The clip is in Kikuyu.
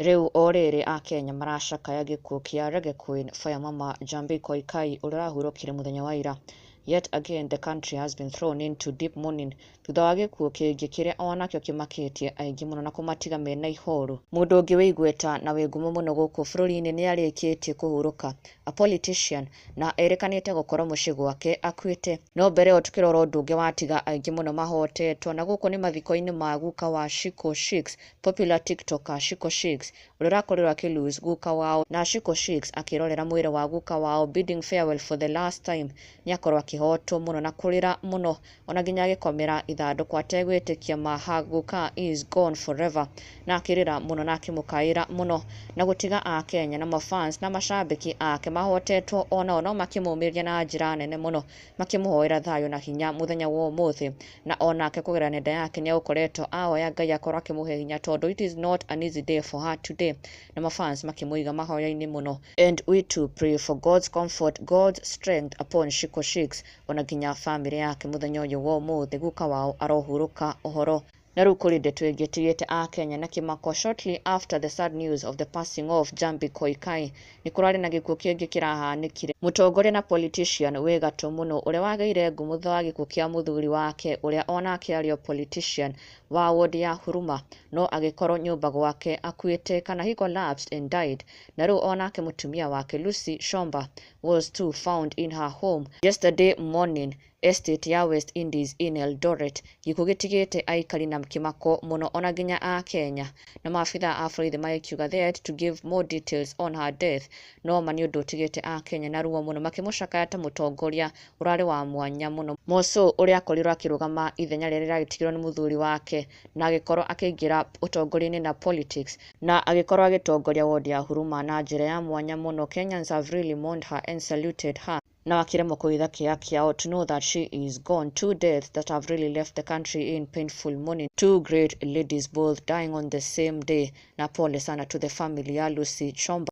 Rĩu o rĩrĩ akenya maracakaya gĩkuũ kĩa Reggae Queen Fire Mama Jahmby Koikai ũrĩa ũrahurũkire mũthenya wa ira. Yet again the country has been thrown into deep mourning thutha wa gĩkuũ kĩngĩ kĩrĩa onakĩo kĩmakĩtie aingĩ mũno na kũmatiga mena ihoru. Mũndũ ũngĩ wĩ igweta na wĩ ngumo mũno gũkũ bũrũri-inĩ nĩ arĩkĩtie kũhurũka, a politician, na erĩkanĩte gũkorwo mũciĩ gwake akuĩte. No mbere ĩyo tũkĩrora ũndũ ũngĩ watiga aingĩ mũno mahotetwo, na gũkũ nĩ mathiko-inĩ ma guka wa Shiko Shix, popular tiktoker Shiko Shix, ũrĩa ũrakorirwo akĩ lose guka wao, na Shiko Shix akĩrorera mwĩrĩ wa guka wao bidding farewell for the last time, nĩ akorwo akĩhotwo mũno na kũrĩra mũno ona nginya agĩkomera ithandũkũ ategwĩtĩkia ma guka is gone forever, na akĩrĩra mũno na akĩmũkaĩra mũno na gũtiga akenya na mafans na macambĩki ake mahotetwo onao no makĩmũmĩrĩria na njĩra nene mũno, makĩmũhoera thayũ na hinya mũthenya wa ũmũthĩ. Na onake kũgerera nenda yake nĩ egũkoretwo ahoya Ngai akorwo akĩmũhe hinya tondũ it is not an easy day for her today, na mafans makĩmũiga mahoya-inĩ mũno. And we too pray for God's comfort, God's strength upon Shiko Shix ona nginya family yake mũthenya ũyũ wa ũmũthĩ guka wao arohurũka ũhoro. Na rĩu kũrĩ ndeto ĩngĩ ĩtigĩte akenya na kĩmako shortly after the sad news of the passing of Jahmby Koikai, nĩ kũrarĩ na gĩkuũ kĩngĩ kĩrahanĩkire. Mũtongoria na politician wĩ gatũ mũno ũrĩa wagĩire ngumo thutha wa gĩkuũ kĩa mũthuri wake ũrĩa onake arĩ o politician wa ward ya Huruma, no agĩkorwo nyũmba gwake akuĩte kana he collapsed and died. Na rĩu onake mũtumia wake Lucy Shomba was too found in her home yesterday morning, estate ya West Indies in Eldoret. Gĩkuũ gĩtigĩte aikari na kĩmako mũno ona nginya akenya, na maabitha a borithi magĩkiuga they had to give more details on her death, no ma nĩ ũndũ ũtigĩte akenya na ruo mũno makĩmũcakaya ta mũtongoria ũrarĩ wa mwanya mũno. Moso ũrĩa akorirwo akĩrũgama ithenya rĩrĩa rĩragĩtigirwo nĩ mũthuri wake na agĩkorwo akĩingĩra ũtongoria-inĩ na politics na agĩkorwo agĩtongoria ward ya Huruma na njĩra ya mwanya mũno. Kenyans have really mourned her and saluted her na makĩremwo kũhitha kĩeha kĩao to know that she is gone. Two deaths that have really left the country in painful mourning. Two great ladies both dying on the same day. Na pole sana to the family ya Lucy Chomba.